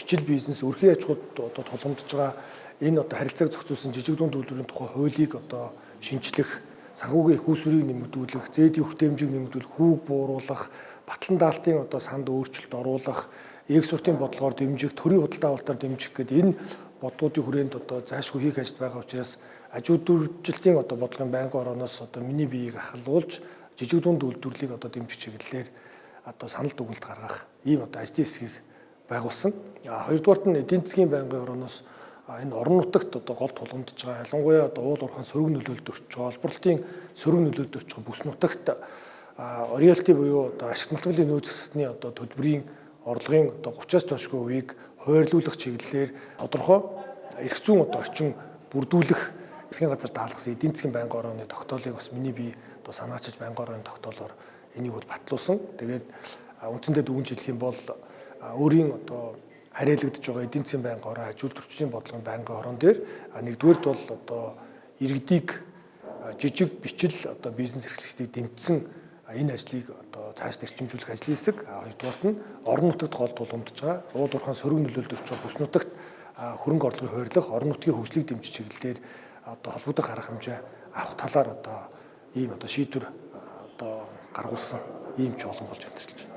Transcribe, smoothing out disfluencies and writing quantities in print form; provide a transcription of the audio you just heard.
бичил бизнес, өрхийн аж ахуйд одоо тулгамдж байгаа энэ одоо харилцааг зохицуулсан жижиг дунд үйлдвэрийн тухай хуулийг одоо шинчлэх, санхүүгийн эх үүсвэрийг нэмэгдүүлэх, зээдийн хүртээмжийг нэмэгдүүлэх, хүүг бууруулах, батлан даалтын одоо санд өөрчлөлт оруулах, экспортын бодлогоор дэмжих, төрийн худалдаа авалтаар дэмжих гэдэг энэ бодлогуудын хүрээнд одоо зайлшгүй хийх ажил байгаа учраас аж үйлдвэржилтийн одоо бодлогын байнгын орооноос одоо миний биеийг ахлуулж жижиг дунд үйлдвэрлэлийг одоо дэмжих чиглэлээр одоо санал дүгнэлт гаргах ийм одоо ажлын хэсгийг байгуулсан. Хоёрдугаарт нь эдийн засгийн байнгын орооноос энэ орон нутагт одоо гол тулгамдж байгаа, ялангуяа одоо уул уурхайн сөрөг нөлөөлөлд өртөж байгаа, олборлолтын сөрөг нөлөөлөлд өртөж байгаа бүс нутагт роялти буюу одоо ашигт малтмалын нөөц засгийн одоо төлбөрийн орлогын одоо 30-аас доошгүй хувийг хойрлуулах чиглэлээр тодорхой эрх зүйн одоо орчин бүрдүүлэх засгийн газар даалгасан эдийн засгийн байнгын орооны тогтоолыг бас миний бие одоо санаачилж байнгын орооны тогтоолоор энийг бол батлуулсан. Тэгээд үндсэндээ дүгнж хэлэх юм бол өөрийн одоо харьяалагдж байгаа эдийн засгийн байнгын ороо, аж үйлдвэрчдийн бодлогын байнгын ороон дээр нэгдүгээрт бол одоо иргэдийг, жижиг бичил одоо бизнес эрхлэгчдийг дэмжсэн энэ ажлыг одоо цааш эрчимжүүлэх ажлын хэсэг, хоёрдугаарт нь орон нутагт гол тулгамдж байгаа уул уурхайн сөрөг нөлөөлөлд өрч байгаа бүс нутагт хөрөнгө орлогын хойрлох, орон нутгийн хөгжлийг дэмжих чиглэлээр одоо холбогдох арга хэмжээ авах талаар одоо ийм одоо шийдвэр одоо гаргуулсан ийм чуулган болж өндөрлөж байна.